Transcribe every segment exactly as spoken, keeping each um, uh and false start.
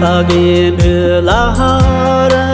ཨ་གི་བུ་ལ་ཧ་ར།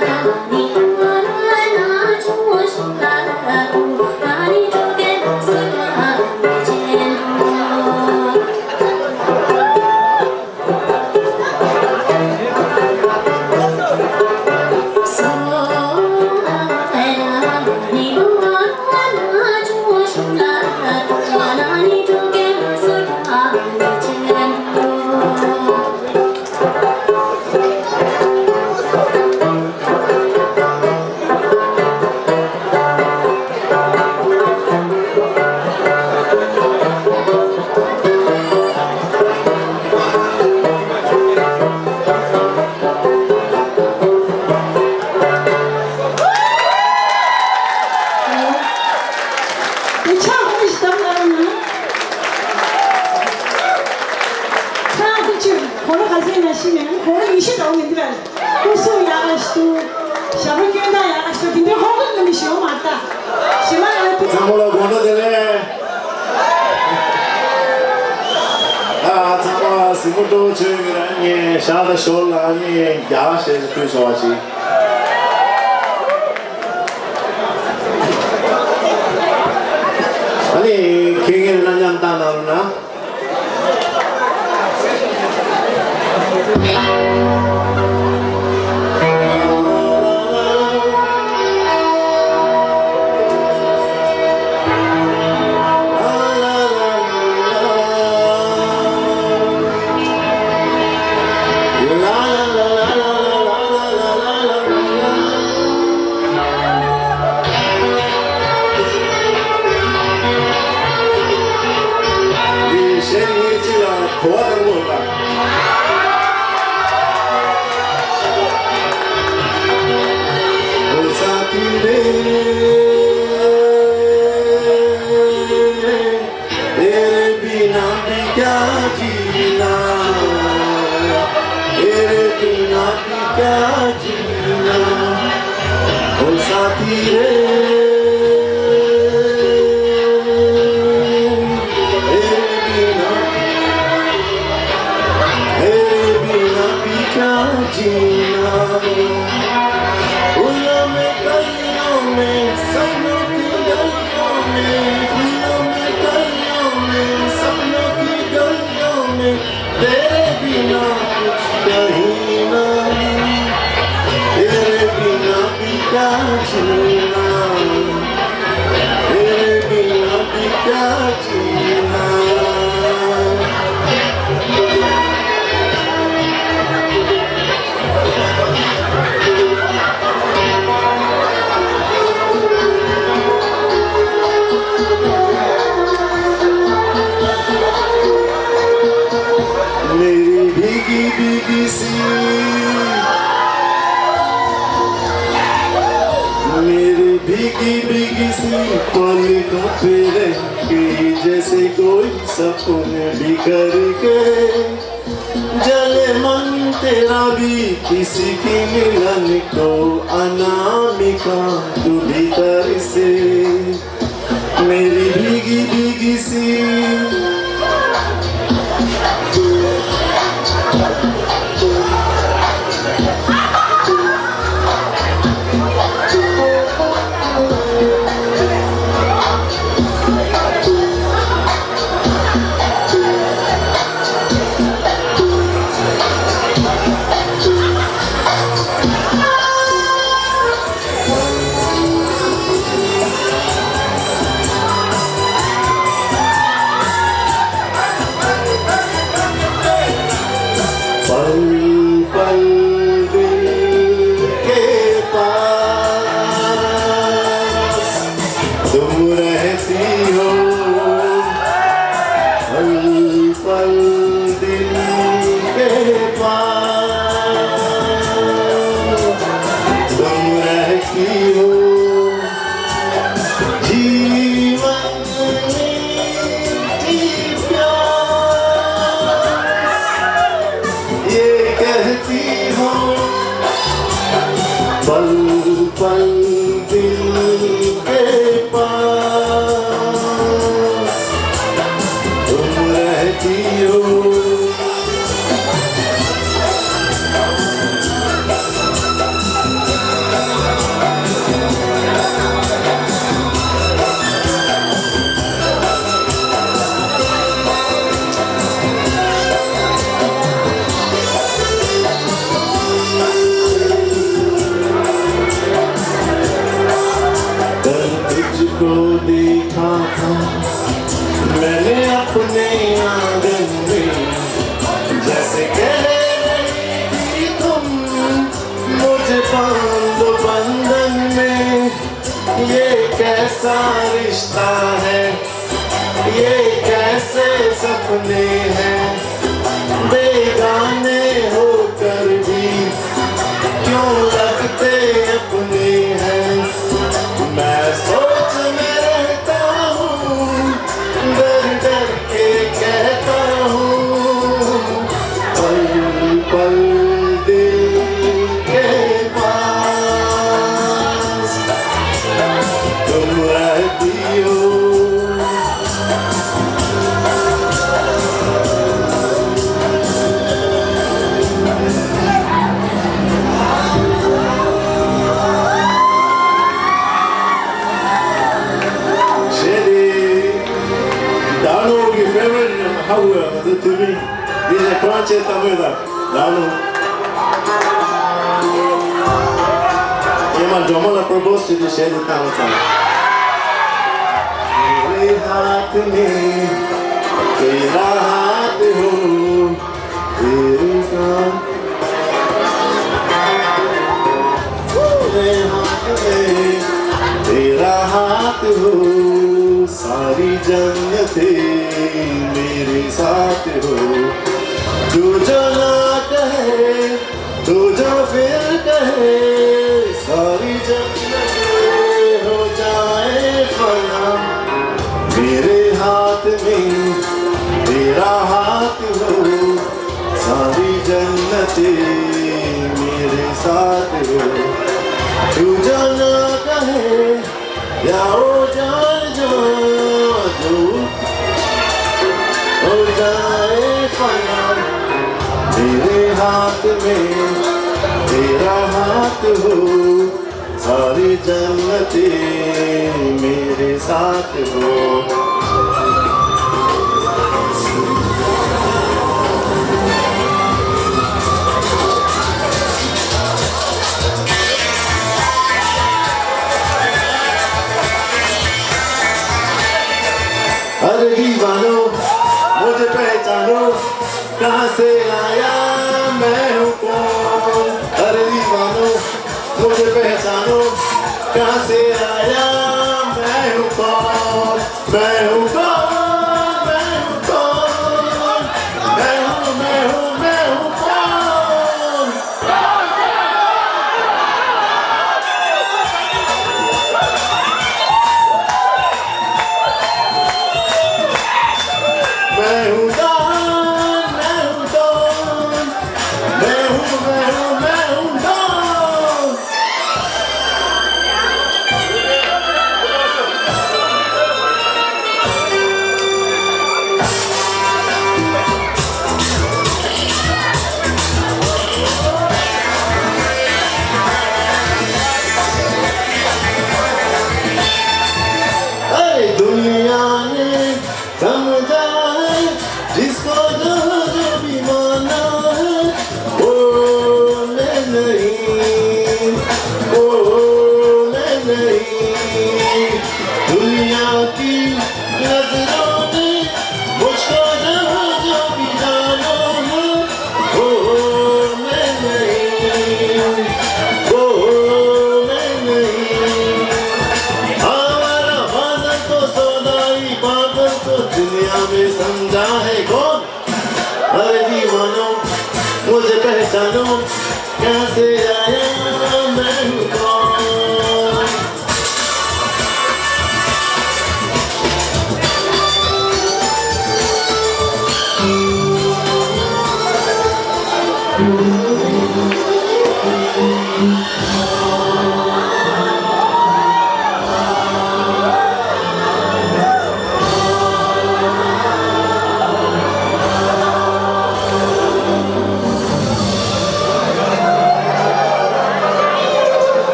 དེ་ཕྱག་ཧོན་ཞིག་བཏབ་ན་རུང་ན། ཕྱག་དེ་ཆུ་གོ་ལ་ག་ཟེ་ན་ཤི་མེད་ན་གོ་ལ་ཉི་ཤུ་འདྲ་བོ་མི་འདུག་ཨ། སྐུ་གཟུགས་ཡག་ག་ཞིག་འདུག་ཞབས་བྲོ་སྐྱོན་སྟངས་ཡག་ག་ཞིག་འདུག་དེ་འདྲའི་ཧོན་ཧོན་ནང་མི་ཞིག་ཡོང་མ་ད། ཞི་མ་ལ་དེ། ཚང་མ་ལ་དགོང་དྲོ་བདེ་ལེགས། ཨ་ཚང་མ་གཟིགས་མོ་སྤྲོ་བོ་བྱོས་ཡོད་ར་ནི་ཞག་དང་ཞོར་ལ་ནི་རྒྱ་གར་ཞེས་སུ་ཕུལ་སོང་བ་ཅིག་ཨ་ནི་ཁྱེད་ངེད་རྣམས་མཉམ་བཏང་གནང་རོགས་གནང་། གོ་བ་དང་པོ་ལ། तेरे बिना कुछ कहीं ना, तेरे बिना भी क्या जीना, तेरे बिना भी क्या जीना। मेरी भीगी भीगी सी, मेरी भीगी भीगी सी पलकों पे रह गई, जैसे कोई सपन बिखर के। जले मन तेरा भी किसी की मिलन को, अनामिका तू भीतर से। मेरी भीगी भीगी सी। पल पल दिल के पास तुम रहती हो, पल पल दिल के पास तुम रहती हो। जीवन की प्यास ये कहती हो, पल पल दिल के पास तुम रहती हो। देखा था मैंने अपने आंगन में, जैसे कह रही थी तुम मुझे बांधो बंधन में। ये कैसा रिश्ता है, ये कैसे सपने हैं, बेगाने होकर भी क्यों लगते अपने हैं। मैं सोच में रहता हूँ, डर डर के कहता हूँ, पल पल दिल के पास तुम रहती हो। ཞེས་ཏེ། ད་ནོ་གི་ཕེ་ཝ་རི་ཊི་ཧ་གོ་ཡ་ང་ཚོ་ཐུ་མི་ཡིན་ནས་ཁོ་རང་ཆེད་ལྟ་བུ་ཡོད་ད་ད་ནོ། ངས་མ་སྒྲོལ་མ་ལ་པོ་རོ་པོ་སི་བྱེད་དུས་ཞེས་ཏེ་བཏང་བ་ཙང་། मेरे हाथ में तेरा हाथ हो, तेरे साथ मेरे हाथ में तेरा हाथ हो, सारी जन्नतें मेरे साथ हो। तू जो ना कहे, तू जो फिर कहे, सारी जन्नतें हो जाए फना। मेरे हाथ में तेरा हाथ हो, सारी जन्नतें मेरे साथ हो। तू जो ना कहे या ओ जान जा, जो हो जाए फना, मेरे हाथ में तेरा हाथ हो, सारी जन्नतें मेरे साथ हो। अरे दीवानो, मुझे पहचानो, कहाँ से आया, मैं हूँ कौन? अरे दीवानो, मुझे पहचानो, कहाँ से आया, मैं हूँ कौन? मैं हूँ कौन? मैं हूँ कौन? मैं हूँ, मैं हूँ, मैं हूँ कौन? मैं हूँ डॉन, मैं हूँ डॉन। मैं हूँ, मैं हूँ, मैं हूँ डॉन।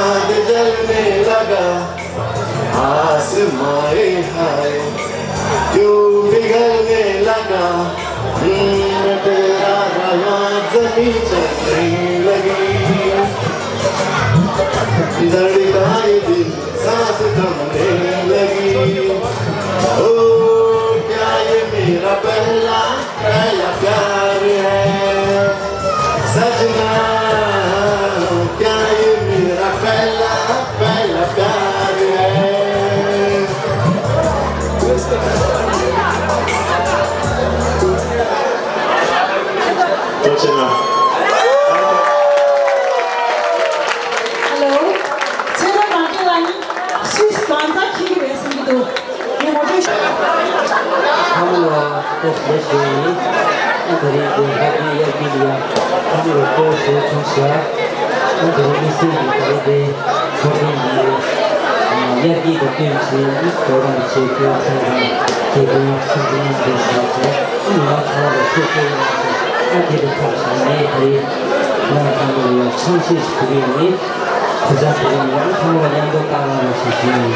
आग जलने लगा, आसमां हाय, क्यों पिघलने लगा, मैं तेरा रहा, जमीन चलने लगी, धड़का ये दिल, सांस थमने लगी। ओ, क्या ये मेरा पहला पहला प्यार है सजना, क्या ये मेरा पहला पहला प्यार है? Hello, ཚེ་རིང་ནང་ཁུལ་ལ་ནི་སུས་གང་ཟག་ཁྱེར་གྱི་རེད་བསམ་གྱི་འདུག་ཚང་མ་ལ་བཀྲ་ཤིས་བདེ་ལེགས་ཞུ་ཡ་ཡིན། ཨ་ད་རེས་ཀྱི་ལྷ་ལྡན་དབྱར་དགུན་ལ་ཡ་ཚང་མ་ལ་བཀྲ་ཤིས་བདེ་ལེགས་ཞུ་ཡ། ཨ་ད་རེས་དམིགས་བསལ་གྱི་ད་རེས་དེ་ཚོགས་ཐེངས་འདིའི་དབྱར་དགུན་དང་བསྟུན་བྱས་ནི་དོ་དམ་བྱེད་སྒོ་ཚང་དང་དགེ་འདུན་སེམས་ཅན་མཉམ་དུ་བཞག་ཚེ་ཨ་མི་མང་ཚང་མ་ལ་ཐུགས་རྗེ་གནང་སོང་། ཨ་དེ་ལ་ཐབས་བྱས་ནས་ད་རེས་ང་ཚང་མ་ལ་ཡ་ཆང་ཤས་ཤིག་ཕུལ་གི་ཡིན། དེ་ཚོ་དེ་རིང་ཡང་ཚང་མ་མཉམ་དུ་བཏང་རོགས་ཞེས་ཞུ་ཡིན།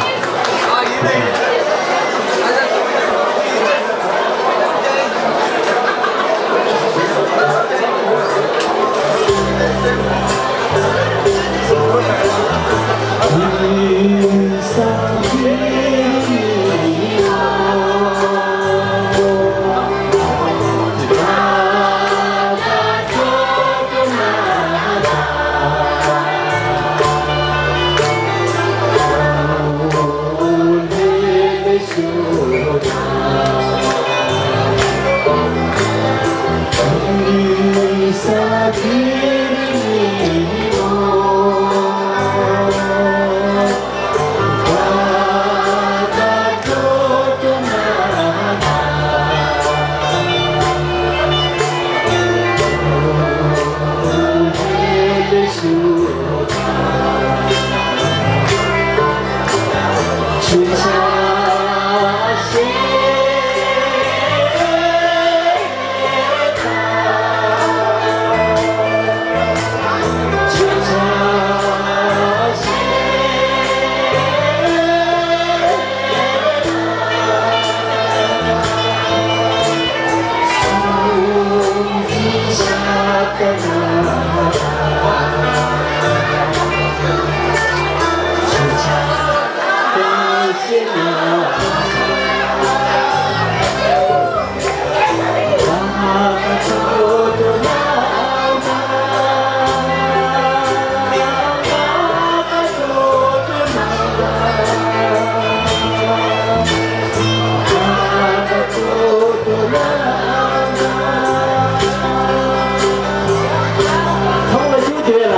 ཁོང་ལ་ཞུ་དེ་ལ་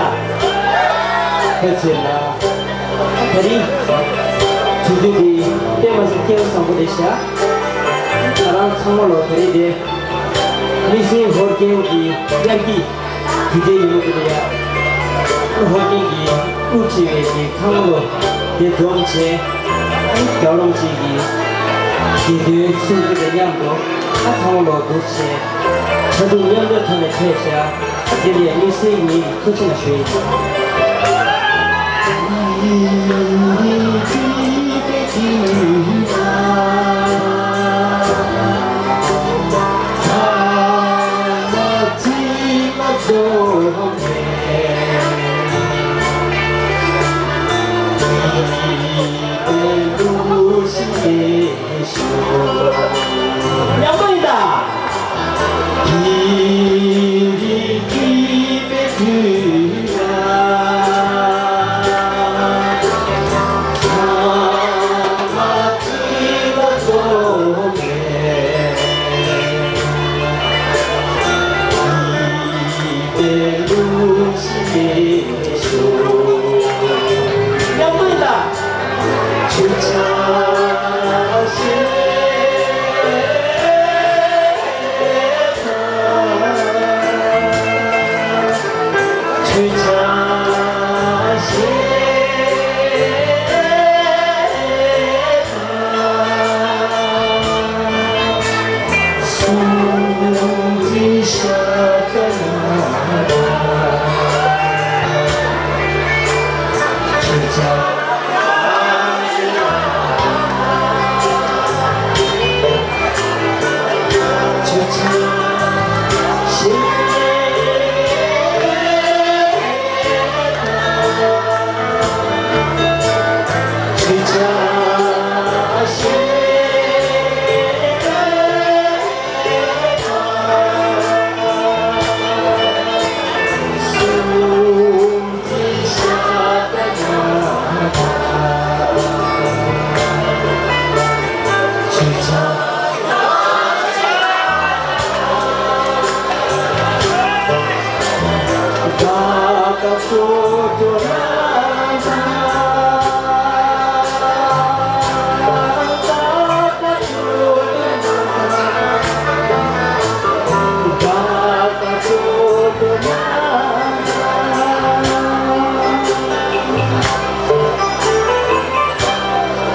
ཕལ་ཆེར་ལ། ད་རིང་དུས་ཚོད་འདི་དཔེ་མ་སྲིད་སྐལ་བ་བཟང་པོ་རེད་ཤག་ང་རང་ཚང་མ་ལོ་ད་རིང་འདི་དམིགས་བསལ་ཧོར་རྒྱན་གྱི་དབྱར་གྱི་དུས་ཚོད་ཡིན་པ་དེ་ལ་ཡ། ཧོར་རྒྱན་གྱི་དབུ་ཁྲིད་པའི་གི་ཚང་མ་ལོ་འདི་འཛོམས་བྱས། རྒྱལ་བ་རིན་པོ་ཆེ་གི་དགེ་འདུན་སུམ་ཅུ་དང་མཉམ་དུ་ཨ་ཚང་མ་ལོ་འདུ་བྱས། ཕྲུ་གུ་མཉམ་དུ་ཐོག་ནས་ཕེབས་ཤག་འདི་ལ་དམིགས་བསལ་ངེད་ཀྱི་ཐུགས་རྗེ་ཆེ་ཞུ་ཡིན། ཉམས་པ་ཡིན་ད།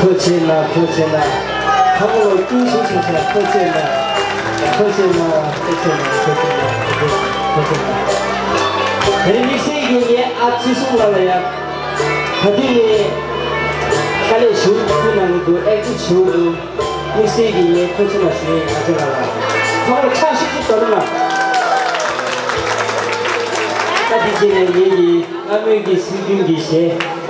ཐུགས་རྗེ་ཆེ་གནང་། ཐུགས་རྗེ་ཆེ་གནང་། ཁམས་ལོ་ཀུན་ཤེས་ཤིང་ཆ། ཐུགས་རྗེ་ཆེ་གནང་། ཐུགས་རྗེ་ཆེ་གནང་། ཐུགས་རྗེ་ཆེ་གནང་། ཐུགས་རྗེ་ཆེ་གནང་། ཐུགས་རྗེ་ཆེ་གནང་། དེ་རིང་དམིགས་བསལ་གྱིས་ངས་ཨ་ཚེ་སྲུང་ལགས་ལ་ཡང་ག་དུས་ནས་དཀའ་ལས་ཞེ་པོ་ཕུལ་གནང་གི་འདུག་ཨེག་ཊི་ཞེ་པོ་འདུག་དམིགས་བསལ་གྱིས་ངས་ཐུགས་རྗེ་ཆེ་གནང་ཞུ་ཡས་ཡིན། ཨ་ཅག་ལགས་ལ་ཁོང་ལ་ཕྱག་ཞིབ་ཅིག་གཏོང་རོགས་གནང་། ད་དེ་རྗེས་ནས་ངེད་ཀྱི་སྔ་མོའི་གི་སྲིད་སྐྱོང་གི་ཞལ།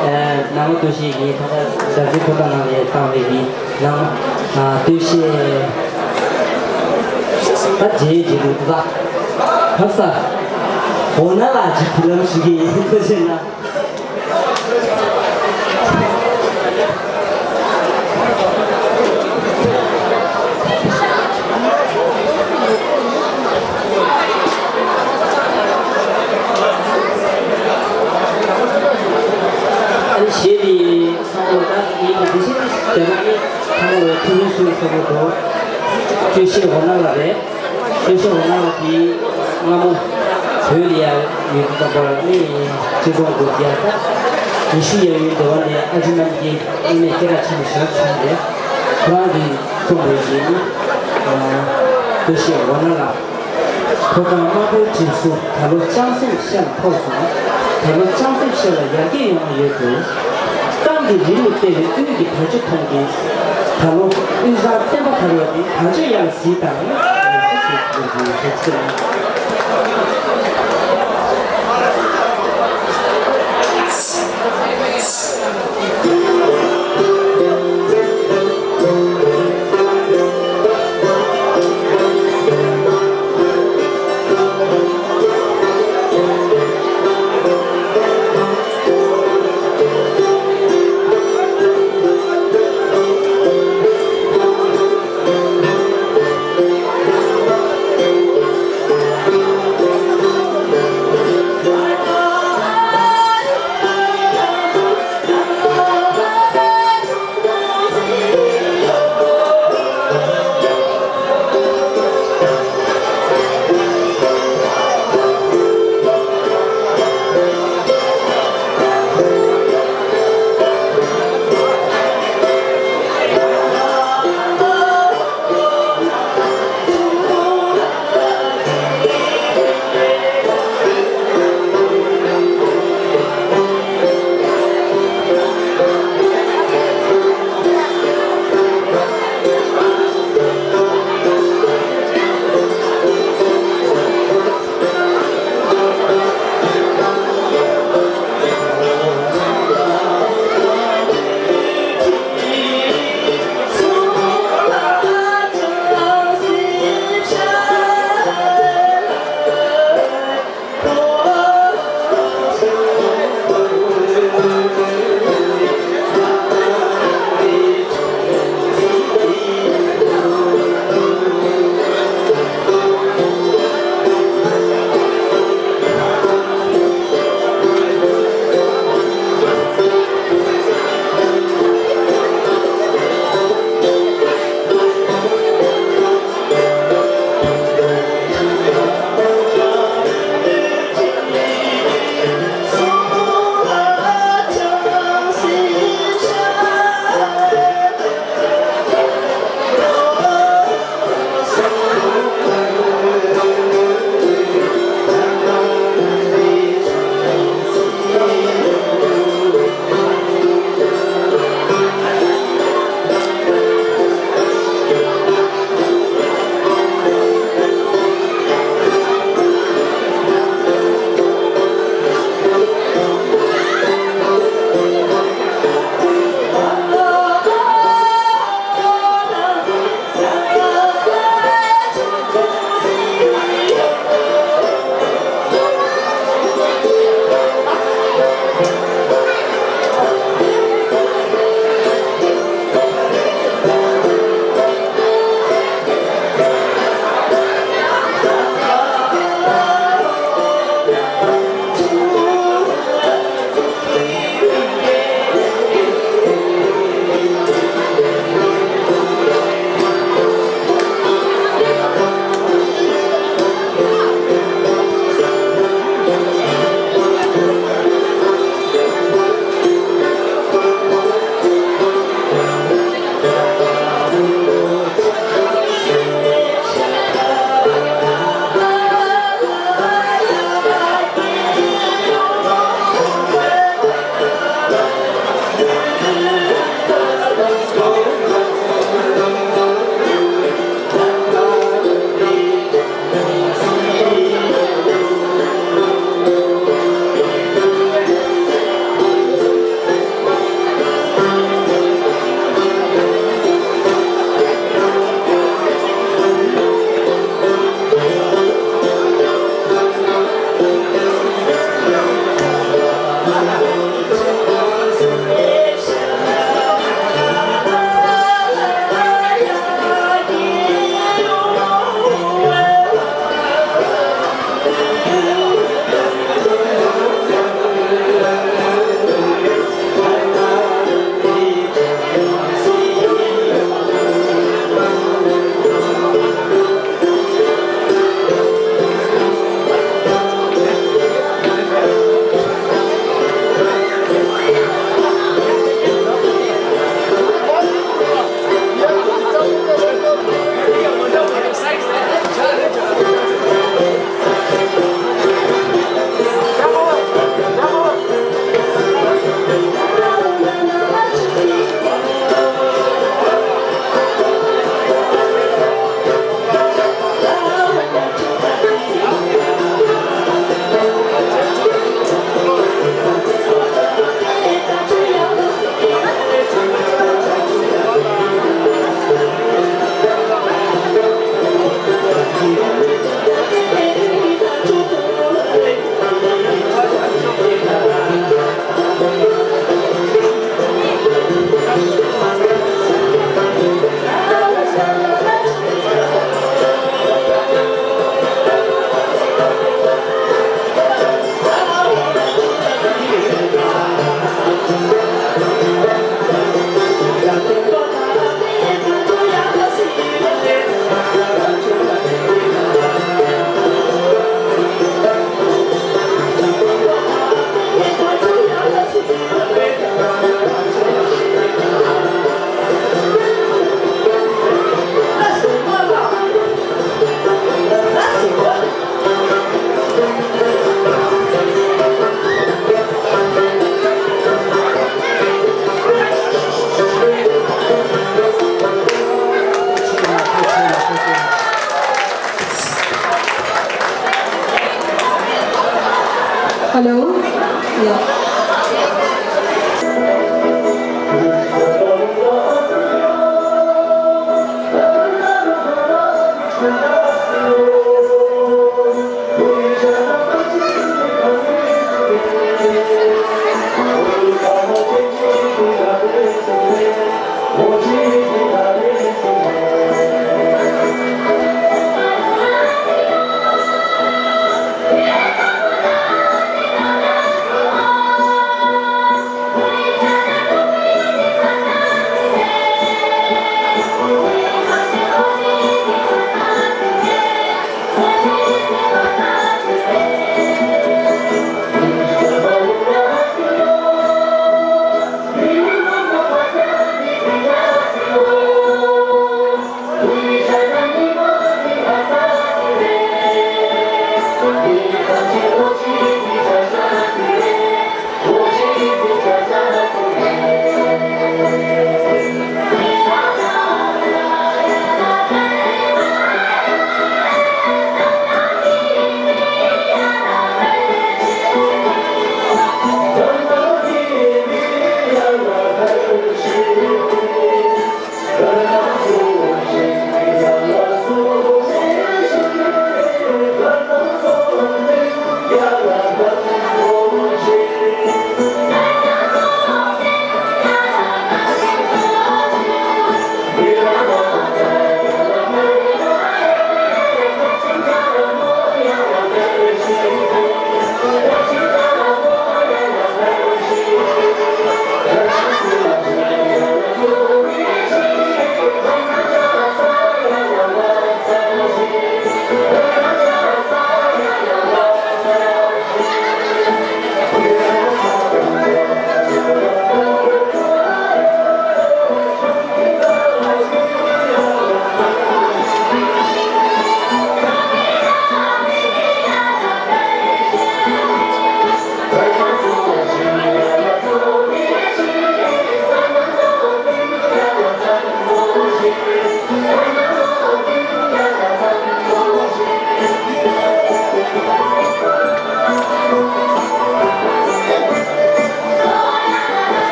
ཨ། ནང་མ་སྟོད་གཞས་ཀྱི་ད་ལྟ་མཛའ་བརྩེ་ཕོ་བྲང་ནང་ལ་བཏང་བའི་གི་ནང་མ། ཨ། སྟོད་གཞས་ད་རྗེས་རྗེས་ལུས་ད་ག་ས་འོ་ན་ལ་ཅིག་དུས་ལམ་ཞུ་གི་ཡིན། ཐུགས་རྗེ་ཆེ་གནང་། ཨ་ནི་གཞས་འདི་སང་ལོ་ད་ཡིན་ན་འདི་ཕྱི་རྒྱ་ནག་ནི་ཚང་མ་ལ་ཐུགས་རྗེ་ཆེ་ཟེར་བ་དང་། སྟོད་གཞས་འོ་ན་ལ་རེད། སྟོད་གཞས་འོ་ན་ལ་དེ་སྔ་མོ་བོད་ལ་ཡ་ཡོད་དུས་ཙམ་པ་ལ་ནི་སྤྱི་ཚོགས་འགོ་རྒྱག་ད་ཉི་ཤུ་ཡར་ཡོད་འདི་བ་ནས་ཨ་ཅེ་རྣམ་རྒྱལ་ཨ་ནེ་སྐད་གྲགས་ཆེན་པོ་ཞིག་བྱུང་རེད། ཁོ་རང་གིས་གསུངས་པའི་གཞས་ནི། སྟོད་གཞས་འོ་ན་ལ། ཕོ་བྲང་དམར་པོའི་གྲིབ་གཟུགས། ད་ལོ་ལྕང་སེམས་ཤར་ཕོག་སོང་། ད་ལོ་ལྕང་སེམས་ཤར་ལ་ཡར་རྒྱས་ཡོང་བ་ཡོད་དོ། ཏང་གི་རིང་ལ་སྤེལ་བའི་དབུས་ཀྱི་དར་ལྕོག་མཐོང་གིན། ད་ལོ་དབུས་གཙང་བསྟན་པ་དར་བ་འདི་དར་ལྕོག་ཡར་གཟིགས་དང་།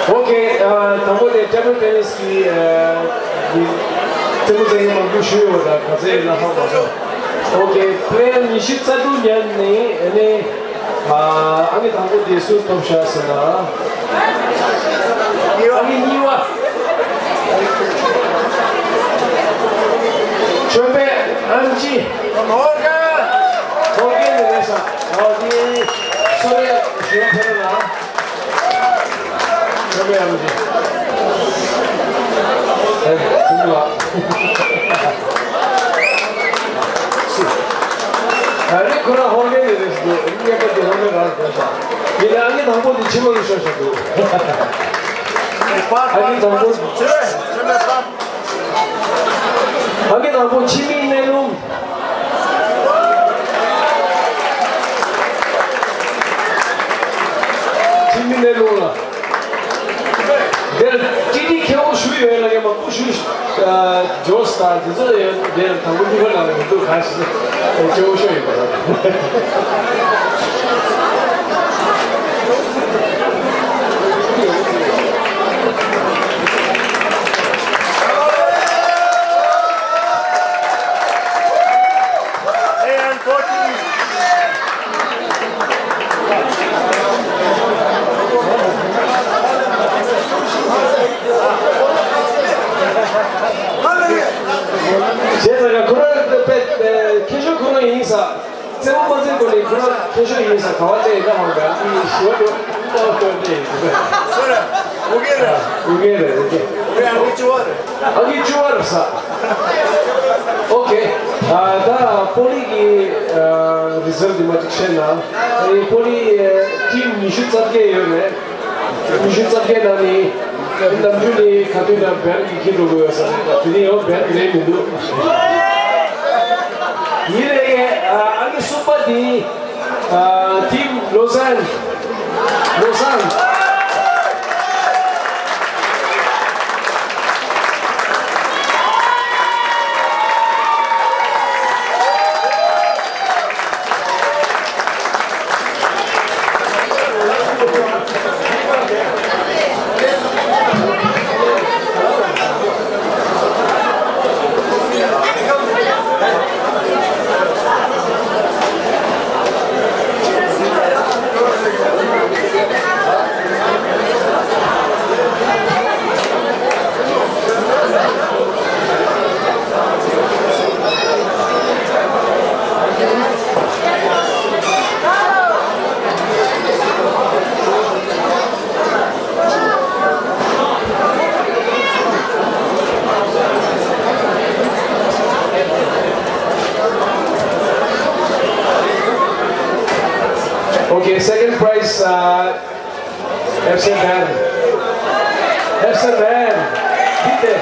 ཨོ་ཁེ། ཨ། དང་པོ་དེ་ཊེ་བལ་ཊེ་ནི་སི་གི་ཨ་གི་རྩེད་མོ་རྩེ་མཁན་མང་པོ་ཞུས་ཡོད་པ་དང་ག་ཚོད་ཡིན་ན་ཧ་མ་གོ། ཨོ་ཁེ། པི་ལེ་ཡར་ཉི་ཤུ་རྩ་དྲུག་ཉར་ནས་ཨ་ནི། ཨ། ཨ་ནི་དང་པོ་དེ་སུ་ཐོབ་ཤག་ཟེར་ན། ཨ་ནི་གཉིས་པ། ཆོས་འཕེལ་ཨེམ་ཆི། ཧོར་ཁ། ཧོར་ཁེ་ནས་རེད་ཤག་ཨོ་དེ་སོ་རེ་ཞུ་བ་ཕེབས་ལ། ཆོས་འཕེལ་ཨེམ་ཆི། ཨེ། ཐུག་ལ། ཨ་ནི་ཁོ་རང་ཧོར་ཁེ་ནས་རེད་ཟེར་འདུག་གཉིས་པ་དེ་ཧོར་ཁེ་རང་རེད་ཤག་ཡིན་ནའང་ཨ་ནི་དང་པོ་དེ་ཕྱི་ལོགས་ལ་ཤོར་བཞག་འདུག་ཨ་ནི་དང་པོ། ཨ་ནི་དང་པོ་འཆི་མེད་གནས་ལུང་། འཆི་མེད་གནས་ལུང་ལ། འདིར་ཀྲི་ཏི་ཁེ་བོ་ཞུ་ཡོད་ལ་ཡ་མང་པོ་ཞུ། ཨ། ཇོས་དང་དེ་ཚོ་ཡོད། འདིར་དང་པོ་གཉིས་པ་ནང་ལ་མི་འདུག་ག་ཞིག་ཁེ་བོ་ཤོ་ཡོད་པ་རེད། བྱས་ཙང་ཁོ་རང་དཔེ་མཁས་མཆོག་ཁོ་རང་ཡིན་ས། རྩེད་མོ་མ་རྩེ་གོང་ནས་ཁོ་རང་མཁས་མཆོག་ཡིན་ས། ག་བ་བལྟས་ཡིན་ན་ཧང་ག་ཨ་ནི་ཞི་བ་འགྲོ་ཨ་ནི་ལྟ་བ་སྟོན་བལྟས་ཡིན་ས། སོ་ར། ཨོ་ཁེ་རེད། ཨོ་ཁེ་རེད། ཨོ་ཁེ། ཨོ་ཁེ། ཨ་ནི་བཅུ་བ་རེད། ཨ་ནི་བཅུ་བ་རེད་ས། ཨོ་ཁེ། ཨ། ད་པོ་ལི་གི་ཨ་རི་ཛལ་འདི་མ་གཅིག་བཤད་ན། ཨ་ནི་པོ་ལི་ཨ་ཊིམ་ཉི་ཤུ་རྩ་བརྒྱད་ཡོད་རེད། ཉི་ཤུ་རྩ་བརྒྱད་ནང་ནས་ནམ་རྒྱུན་ནས་ག་དུས་ན་བེན་གྱི་ཁྱི་འགྲོ་དགོས་ཡོད་ས་རེད། ད་དེ་ནས་ཡང་བེན་རེད་མི་འདུག་ཡིན་རེད། ཨ་ཨ་ནི་གསུམ་པ་དེ་ཨ་ཊིམ་ལོ་སན། ལོ་སན། Okay, second prize, uh, F C band. F C band. Bitte.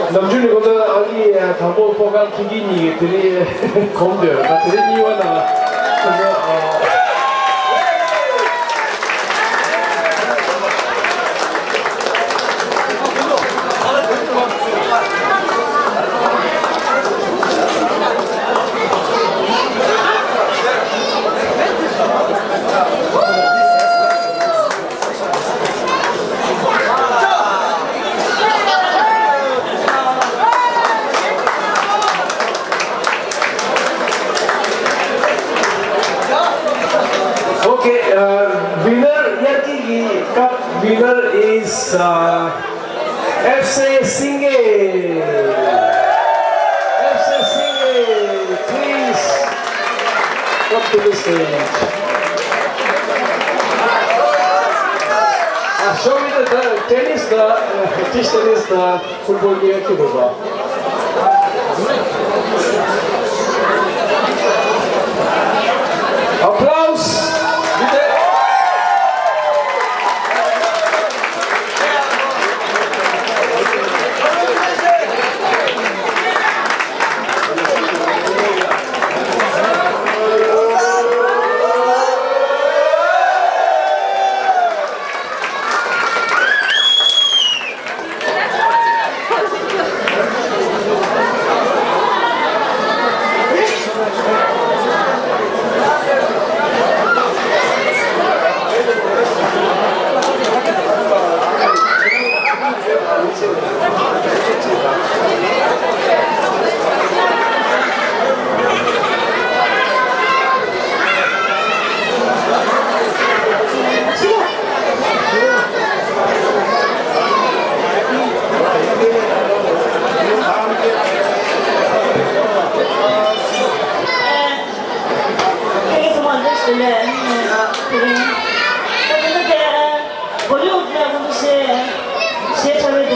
ནམ་རྒྱུན་ནས་ཁོ་ཚོ་ཨ་ནི་དང་པོ་ཕོ་ཁལ་ཁྱི་ཁྱི་གཉིས་ཀྱིས་དེ་རིང་གོམ་དུ་ད་དེ་རིང་གཉིས་པ་ན་ཁོ་ཚོ་Okay, uh, winner, Yarki ki cup winner is, uh, F C Singye. F C Singye, please come to the stage. Uh, show me the, the tennis, the, uh, dish tennis, the football player ki hoga. Applause.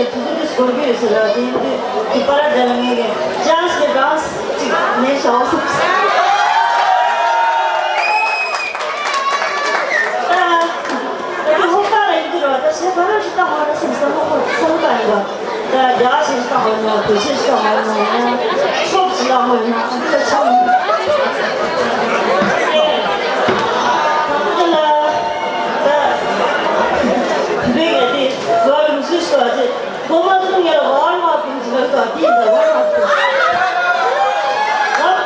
དུས་ཚོད་འདི་སྒོར་གྱི་ཡོད་ཟེར་ར། དེ་ཡིན་དུས་དེ་པར་ར་དེ་ལ་ངས་ཀྱི་ཅང་སི་གི་ཌན་སི་ཅིག་ནས་བྱའོ་བསམ། ད་དེ་ཧོ་ཀ་ར་ཡིན་དུས་ར། ད་ཞེ་པར་ར་ཞིག་བཏང་བ་ར་བསམ་བསམ་བློ་ཁོ་བསམ་བློ་བཏང་ཡིན་པ། ད་རྒྱ་ཞིག་བཏང་བ་ཡིན་ན། བོད་ཞིག་བཏང་བ་ཡིན་ན། ཤོག་ཅིག་བཏང་བ་ཡིན་ན། ད་ཆ་མི་ད་ཁོ་ལ་ད་བོད་ཀྱི་དེ་ལོ་ཡོང་སྲིད་ཤོག་ཅེས། སྒོ་མ་ཚུགས་ངེར་ཝར་མ་ཕིན་ཅི་ལ་ཏོ་ཏི་ད་ཝར་མ་ཕིན།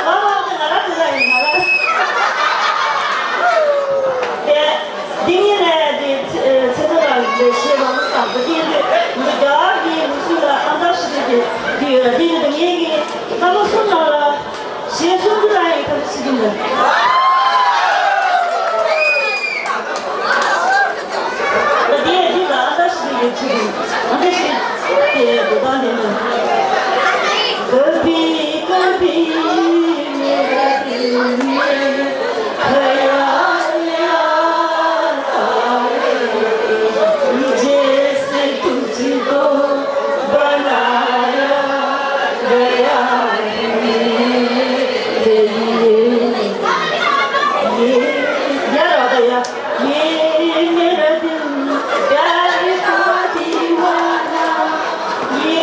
ཝར་མ་ཕིན་ང་ར་དེ་ལ་ཡིན་ང་ར། དེ་འདི་ཉིད་ནས་དེ་ཚེ་ཚེ་ཐར་ལ་ལས་བཤད་པ་མི་དང་པོ་དེ་འདི་འདི་རྒྱ་གར་གྱི་མི་སུ་ལ་ཨ་མདའ་ཞིག་དེ་དེ་ཡོད་ར། དེ་ནི་ངེད་ཀྱི་ལྷ་མོ་གསུམ་ནང་ལ། ཞེས་གསུང་རྒྱུ་ལ་ཡི་ཐབས་ཤེས་ཀྱི་འདུག་ད་དེ་ཡང་འདི་ལ་ཨ་མདའ་ཞིག་ཡོད་ཅིག་ཨ་མདའ་ཞིག་དེ་འདོད་སྟངས་དེ་འདུག Kabhi kabhi mere dil mein khayal aata hai, jaise tujhko banaya gaya hai mere liye. Ye, ya ra da ya. Ye mera dil pyar ka deewana, ye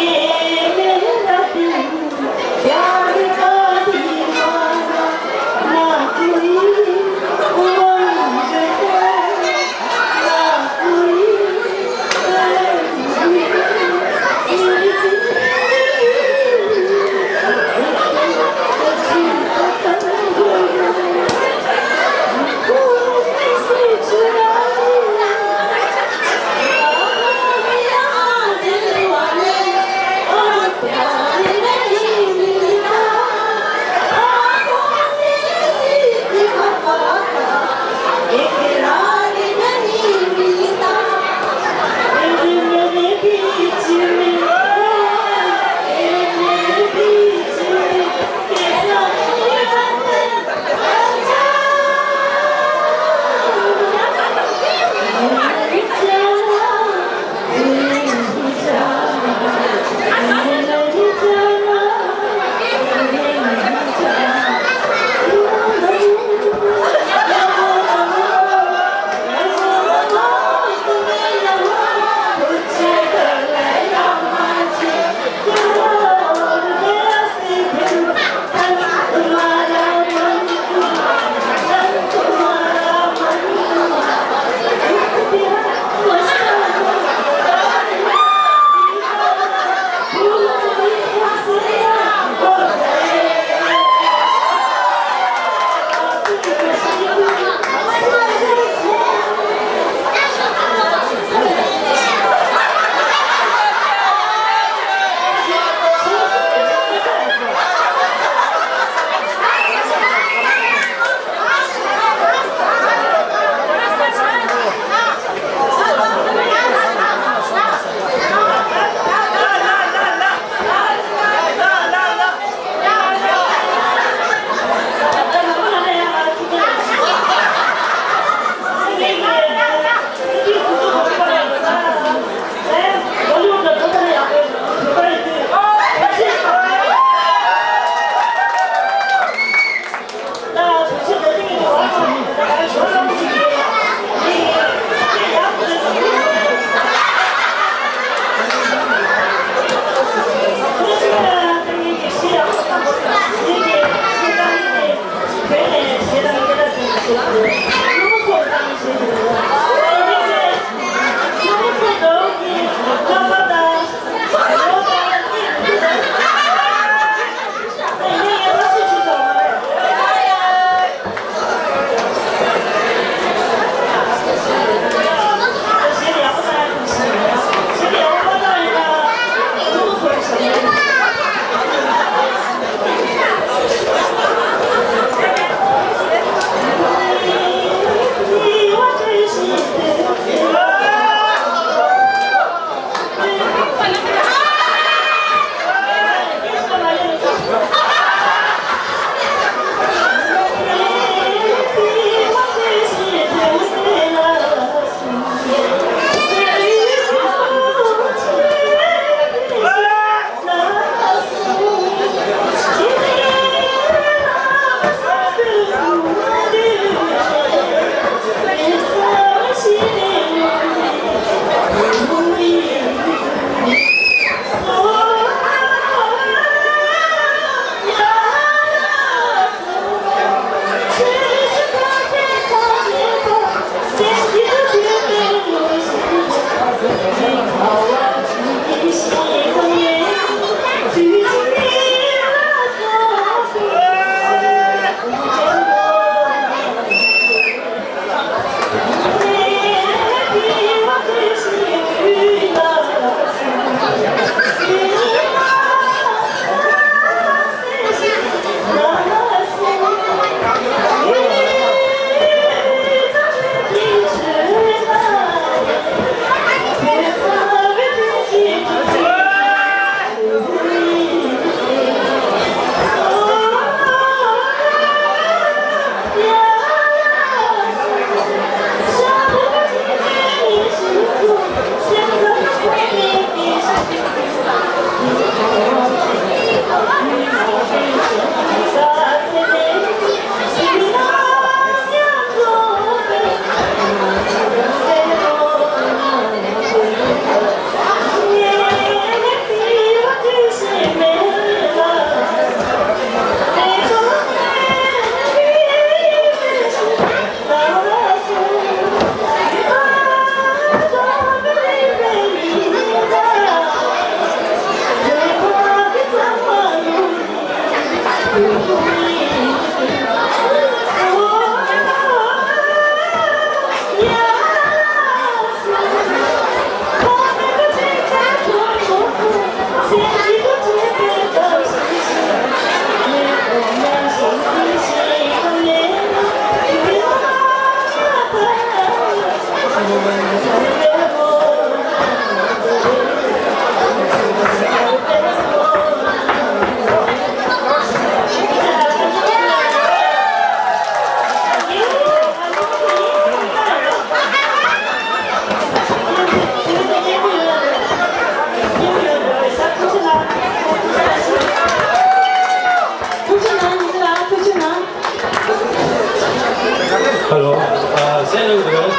གནང་གི་འདུག་པས།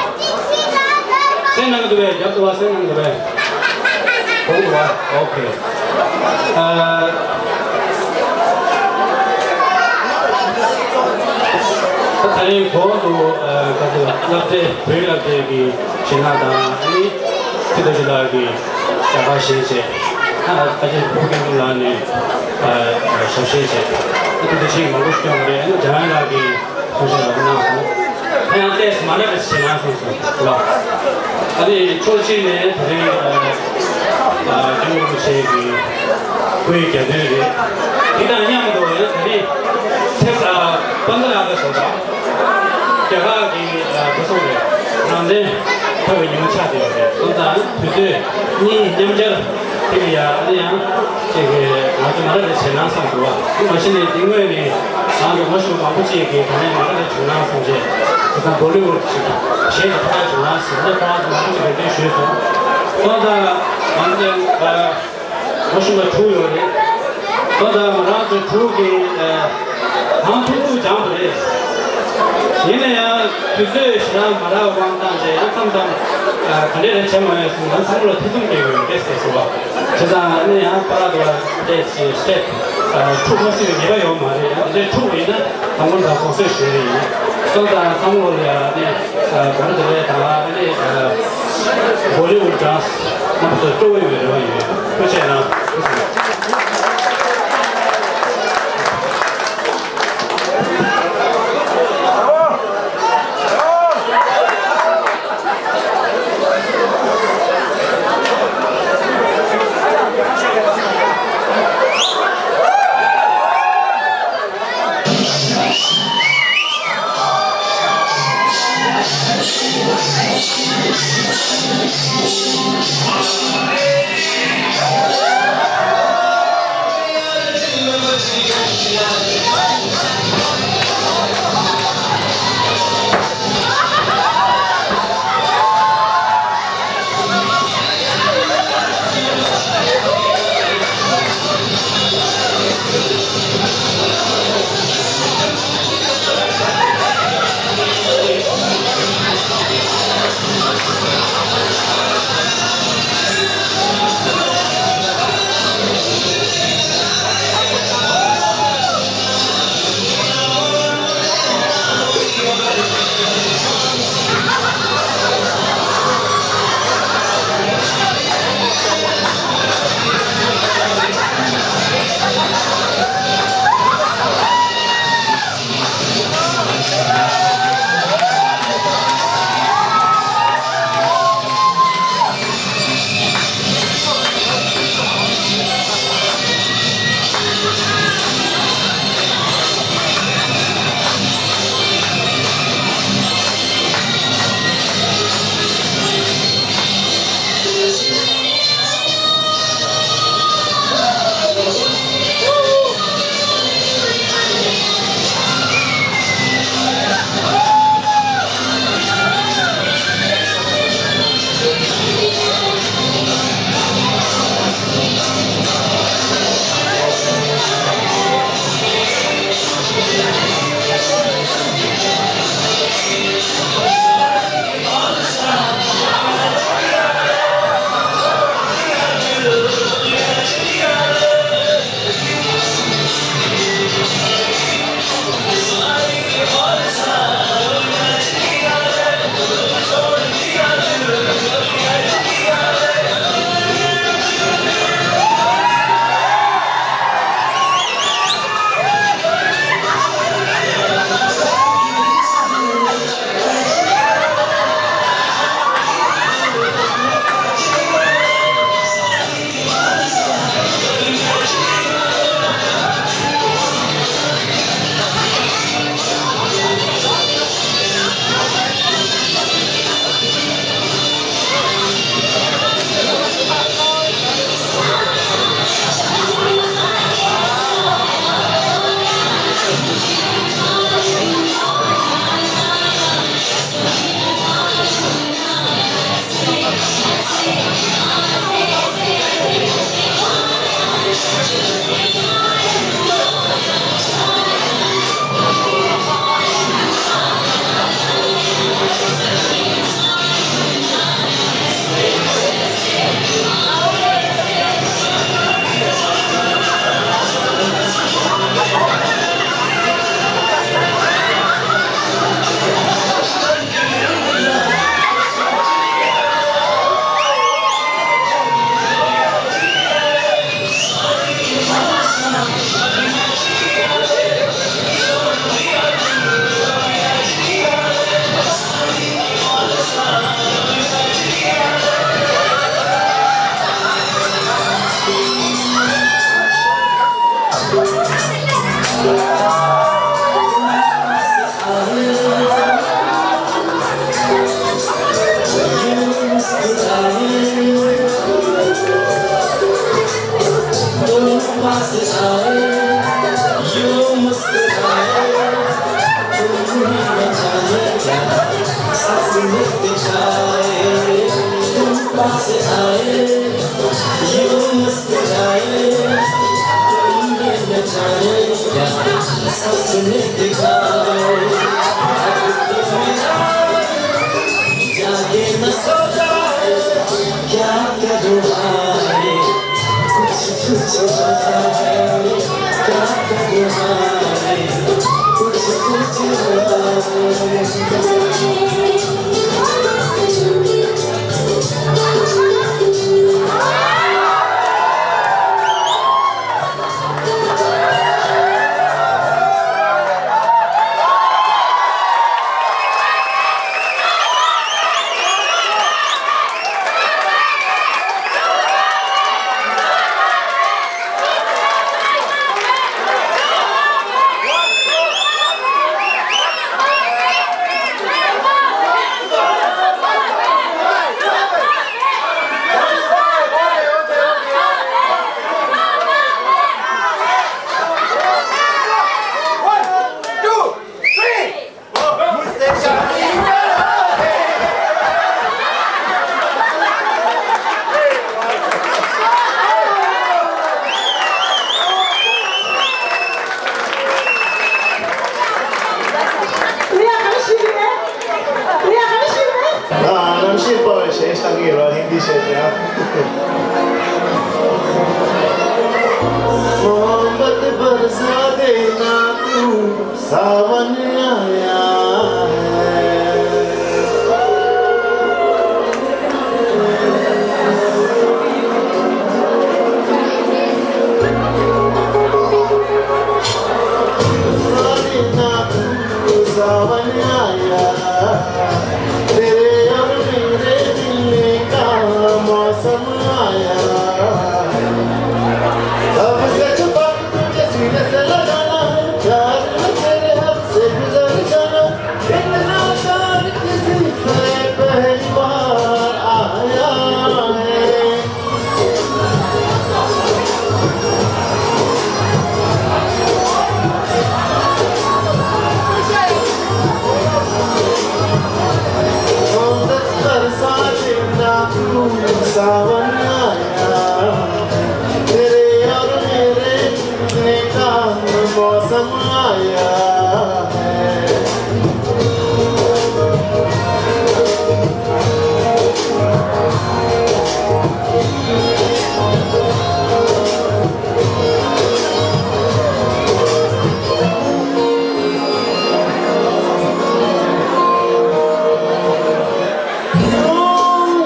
གསན་གནང་གི་འདུག་པས། རྒྱབ་ཏུ་བ་གསན་གནང་གི་འདུག་པས། གོང་དུ་བ། ཨོ་ཁེ། ཨ། ད་རིང་གོང་དུ་ཨ་ག་ཚོད་སློབ་གྲྭའི་བོད་ཡིག་སློབ་གྲྭའི་གི་གཞས་སྣ་དང་ཨ་ནི་ཚིག་ཐོ་ཅི་ལགས་ཀྱི་ཞལ་པར་བཞེས་བྱས། ཨ་ཨ་ཅེ་ཕུར་བུ་སྐྱབས་མགོན་ལགས་ནས་ཨ་ཞབས་བཞེས་བྱས། ཨ་ནི་དེ་བཞིན་མང་པོ་ཞིག་བསྐྱངས་པ་རེད། ཨ་ནི་འཇམ་དབྱངས་ལགས་ཀྱིས། གསུང་བཤད་རོགས་གནང་སོང་། ད་ཡང་ཏོག་ཙམ་མ་འདྲ་བ་ཞིག་གནང་སོང་ཟེར་བ། ཨ་ནི་ཕྱོགས་གཅིག་ནས་དེ་རིང་ཨ་ཨ་སྐྱབས་མགོན་རིན་པོ་ཆེ་གི་སྐུའི་གྱ་སྟོན་རེད། དེ་དང་མཉམ་དུ་ཡང་དེ་རིང་ཐེབས་ཨ་པན་དྷ་ར་ཨ་ག་ཟེར་བ། རྒྱ་གར་གྱི་ཨ་ག་སོང་རེད། རང་བཙན་ཐོབ་པའི་ཉིན་མོ་ཆགས་བསྡད་པ་རེད། སོང་ཙང་དུས་ཚོད་གཉིས་མཉམ་སྦྱར་དེ་ལ་ཡ་ཨ་ནི་ཡང་། ཅིག་གིས་ང་ཚོ་མ་ར་རེ་བྱེད་ན་བསམ་འདུག་བ། དེ་མ་གཞི་ནས་དེ་སྔོན་ནས་ང་ཚོ་ངོ་ཤེས་མང་པོ་ཅིག་གིས་ད་ནས་མ་ར་རེ་བྱུང་ན་བསམ་བྱས། དེ་དང་བོ་ལི་ཝུཌ་ཅིག་གཞས་ཀྱི་ཐད་བྱུང་ན་ཟེར་ནས་ཁོ་རང་ཚོ་མང་པོ་ཅིག་རེ་འདུན་ཞུས་སོང་། སོང་ཙང་ང་ཚོ་ཨ་ངོ་ཤེས་པ་དྲུག་ཡོད་རེད། སོང་ཙང་ང་རང་ཚོ་དྲུག་གིས་ཨ་གང་ཐུབ་ཐུབ་སྦྱངས་པ་རེད། ཡིན་ན་ཡང་དུས་ཚོད་ཞེ་དྲག་མ་རག་པ་དབང་བཏང་བྱས་ཡང་མཚམས་མཚམས་ཨ་ག་འདྲས་རེ་བྱེད་མ་ཡོང་སོང་། ང་ཚང་མ་ལ་ཐེ་ཚོམ་སྐྱེ་གི་ཡོད་རེད་ཟེར་སོང་བ། བྱས་ཙང་ཨ་ནི་ཡང་པ་ར་དུ་བ་ཏེ་ཞེས་སྤྲད། ཨ་འཁྲུག་མ་སྲིད་པའི་ཉེས་པ་ཡོད་མ་རེད། ཡང་དེ་འདྲའི་འཁྲུག་པ་ཡིན་ན་དང་པོ་ད་གོང་སོས་ཞུས་རེད་ཡིན། སོང་ཙང་བསམ་བློ་ལ་ཡང་ཨ་ནི་ཨ་ག་རེ་དེ་རེད་ད་ཨ་ནི་ཨ་བོ་ལི་ཝུཌ་ཌན་སི་རྣམ་པ་ཚོ་སྤྲོ་བོ་ཡོད་རེ་བ་ཡོད། ཐུགས་རྗེ་གནང་། पास आए, यूं मुस्कुराए, तुम ही न जाने क्या सांस में बिछाए। तुम पास आए, यूं मुस्कुराए, तुम ही न जाने क्या सांस में बिछाए। अब तो मेरा जागे न सो जाए, क्या करूँ हाय। कुछ कुछ होता है, क्या करूँ हाय। कुछ कुछ होता है। ང་རྣམ་ཤེས་སྤར་བའི་གཞས་བཏང་གི་ཡོད་ར། ཧིན་དི་གཞས་ཀྱང་། मोहब्बत बरसा देना तू सावन आया है। सावन आया, तेरे और मेरे मिलने का मौसम आया। अब से छुपा के तुझे सीने से लगाना है, प्यार में तेरे हद से गुजर जाना, इतना प्यार किसी पे पहली बार आया है। सावन आया, तेरे और मेरे मिलने का मौसम आया है। क्यों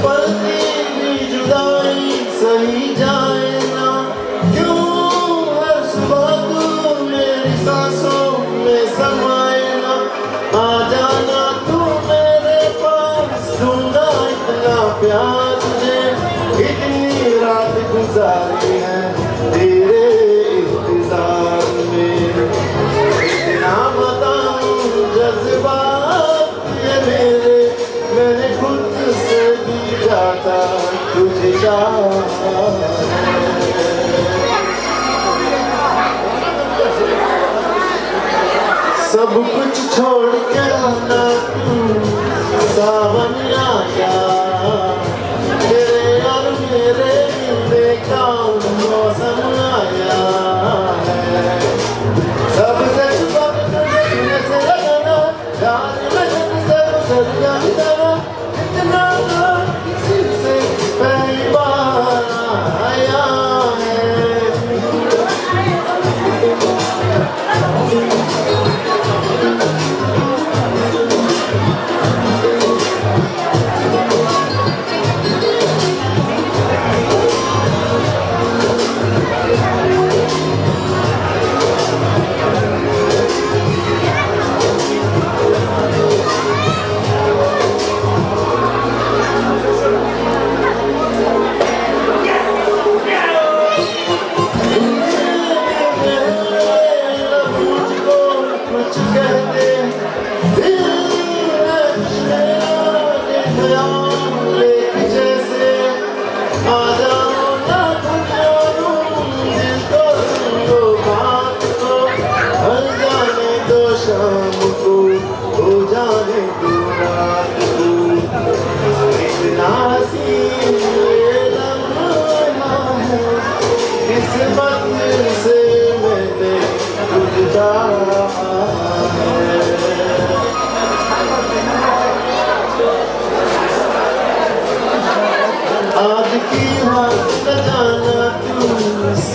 पल की भी जुदाई सही जाए ना, क्यों हर सुबह तू मेरी सांसों में समाए ना, आ जाना तू मेरे पास, दूंगा इतना प्यार तुझे, इतनी रात गुजारी है तेरे इंतजार में, इतना बताऊं जज्बात ये मेरे, मैंने खुद से भी ज्यादा तुझे चाहा है। सब कुछ छोड़ के आना तू, सावन आया, तेरे और मेरे मिलने का मौसम आया है। सबसे छुपा के तुझे सीने से लगाना, प्यार में तुझसे गुजर जाना, इतना प्यार किसी से पहली बार आया है।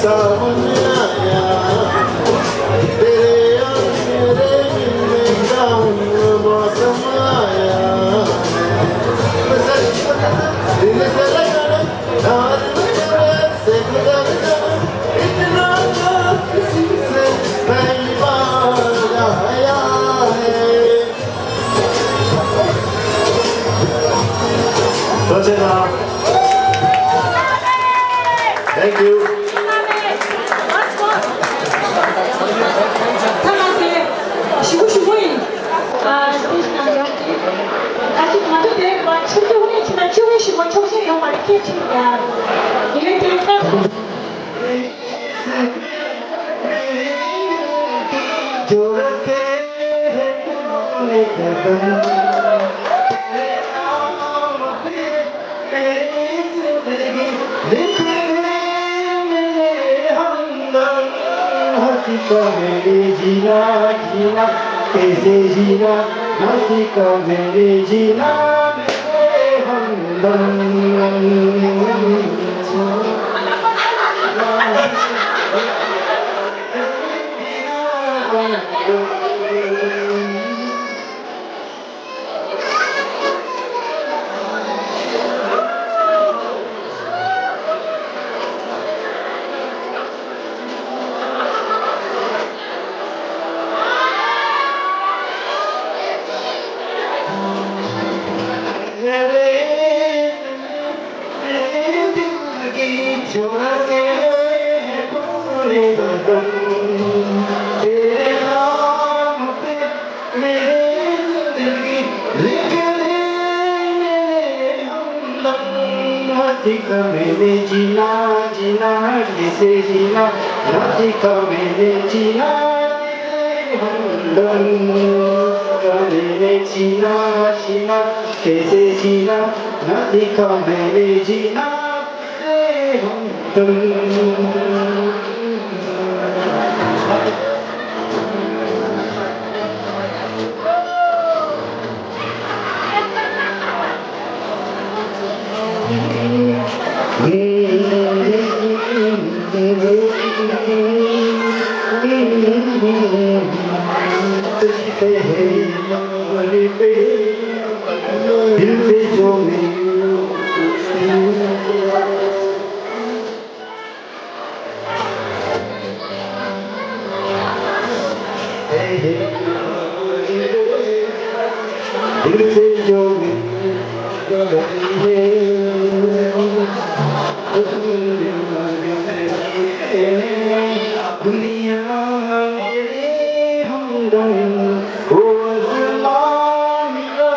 सावन आया, तेरे और मेरे मिलने का मौसम आया। दिल से लगाना, प्यार लगाना, से गुजरना, इतना प्यार किसी से पहली बार आया है। Thank you. ཞུ་ཞུ་ཡིན། ཨ། ད་ཅིག་ང་ཚོ་དེ་བ་ཆུ་ཚོད་ནས་ཕྱིན་ན་ཆུ་བོའི་ཞི་མོ་ཆོག་ཤེས་ཡོང་མ་རེད། སྐད་ཆ་ཡ། ཡིན་ནའི་དེ་ལྟ། जीना, जीना, कैसे जीना, नासिका मेरे जीना, मेरे हमदम। तेरे दिल की छुआ के है पूरे बदन, तेरे नाम पे मेरी जिंदगी लिख दे मेरे हमदम। नासिका मेरे जीना, जीना कैसे जीना, नासिका मेरे जीना तेरे हमदम। नासिका मेरे जीना, जीना कैसे जीना, नासिका मेरे जीना तेरे हमदम। दिल पे जो मेरे दिल से जो मेरे दुनिया मेरी हमदम, वो आसमां मेरा,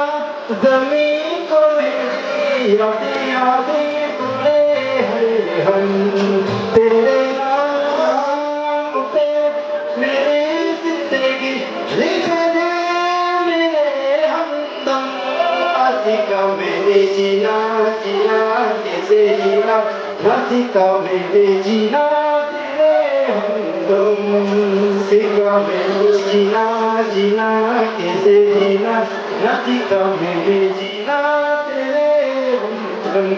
ज़मीन को मेरी यादें, यादें तेरे हैं हम। तेरे नाम पे मेरी जिंदगी लिख दे मेरे हमदम। नासिका मेरे जीना, जीना कैसे जीना, नासिका मेरे जीना तेरे हमदम। नासिका मेरे जीना, जीना कैसे जीना, नासिका मेरे जीना तेरे हमदम।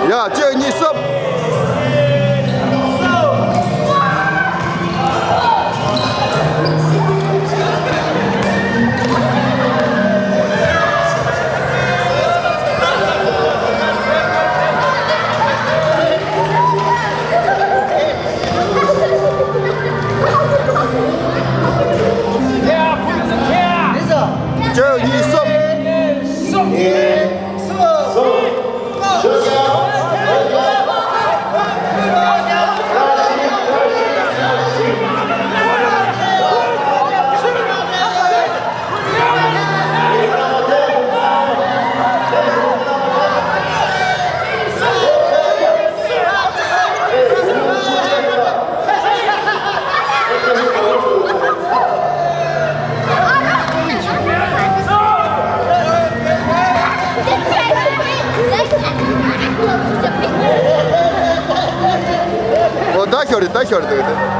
ཡ། གཅིག་གཉིས་གསུམ། གཅིག་གཉིས་གསུམ། ཨོ། ད་ཤོར་རེད། ད་ཤོར་རེད་འདུག་དེ།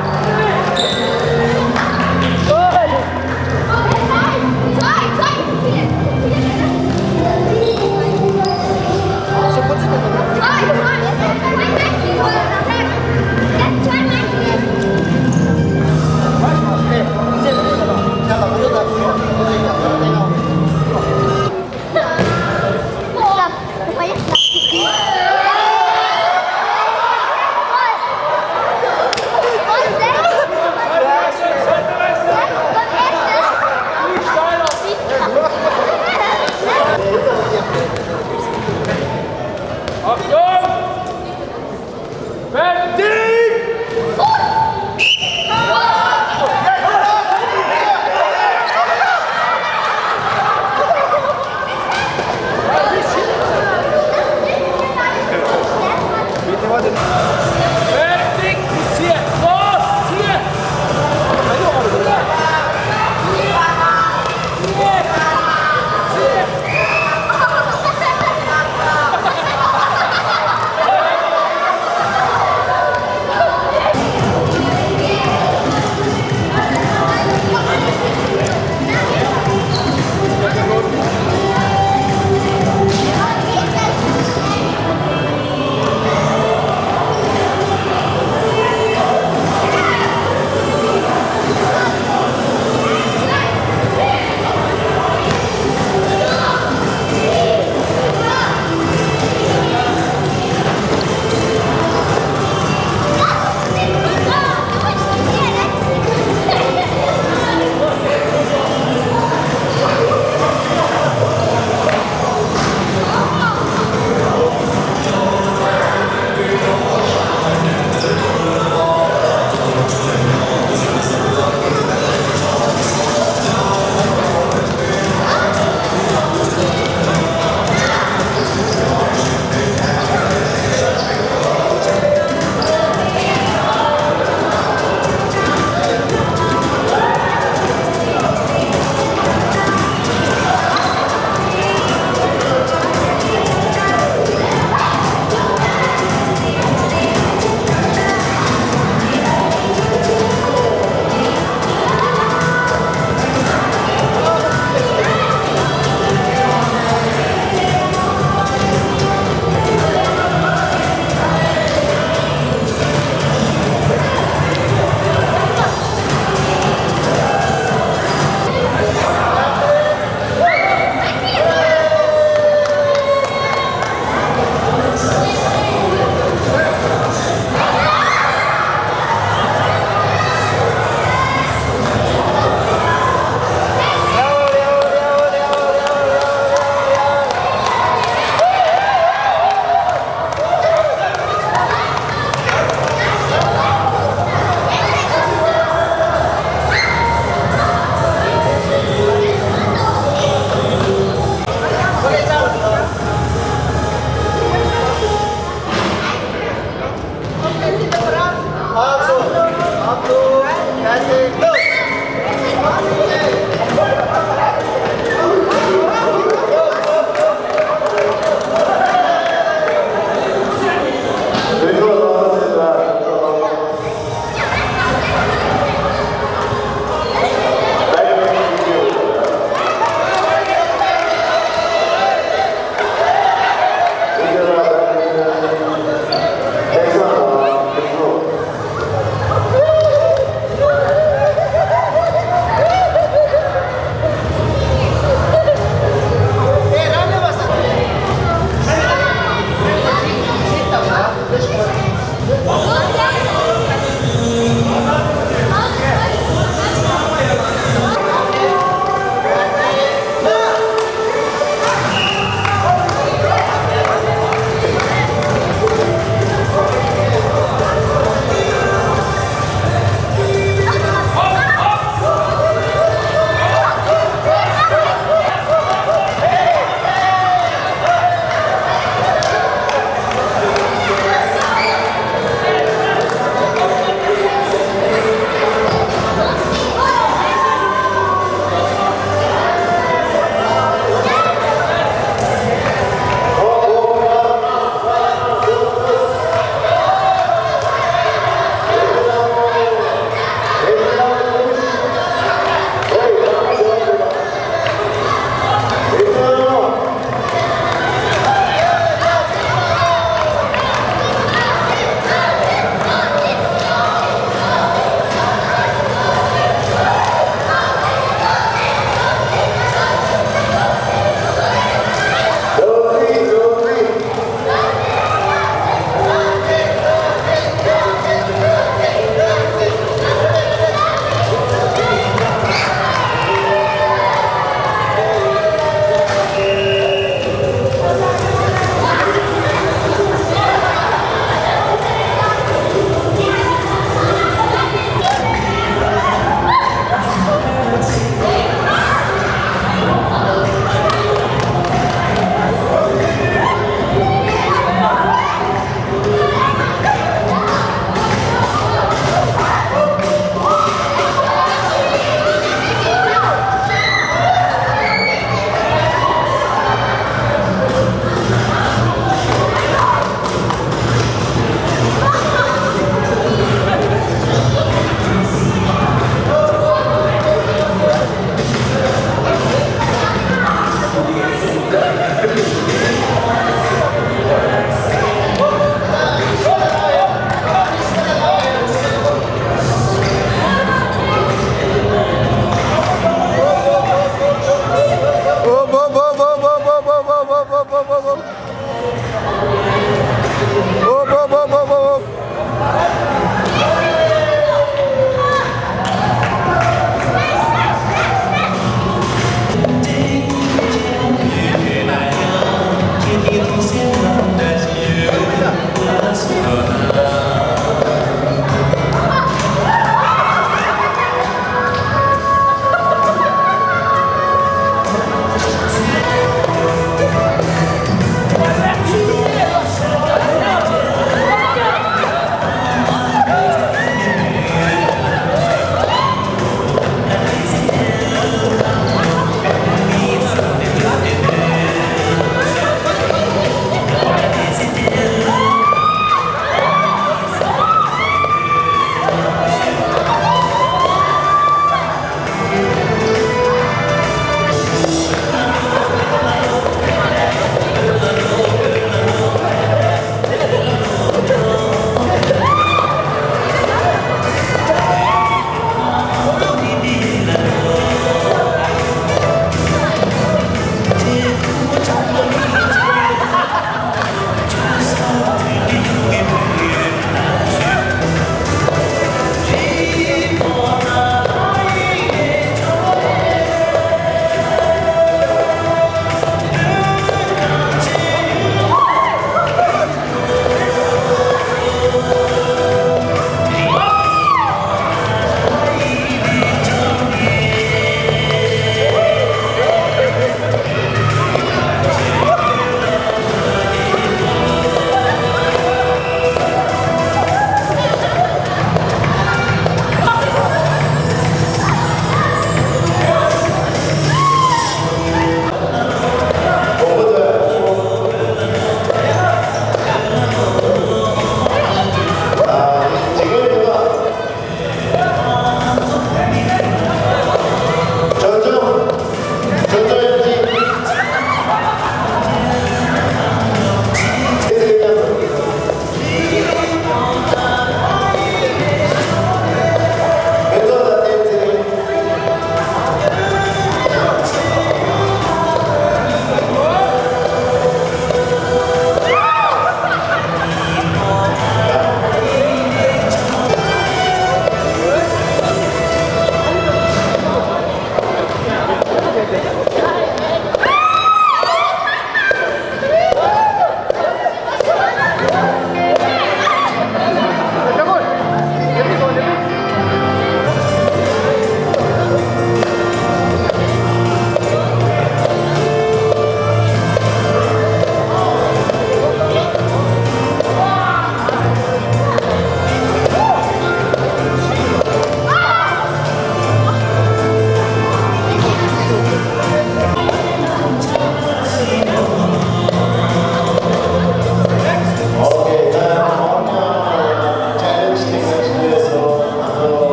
Achtung!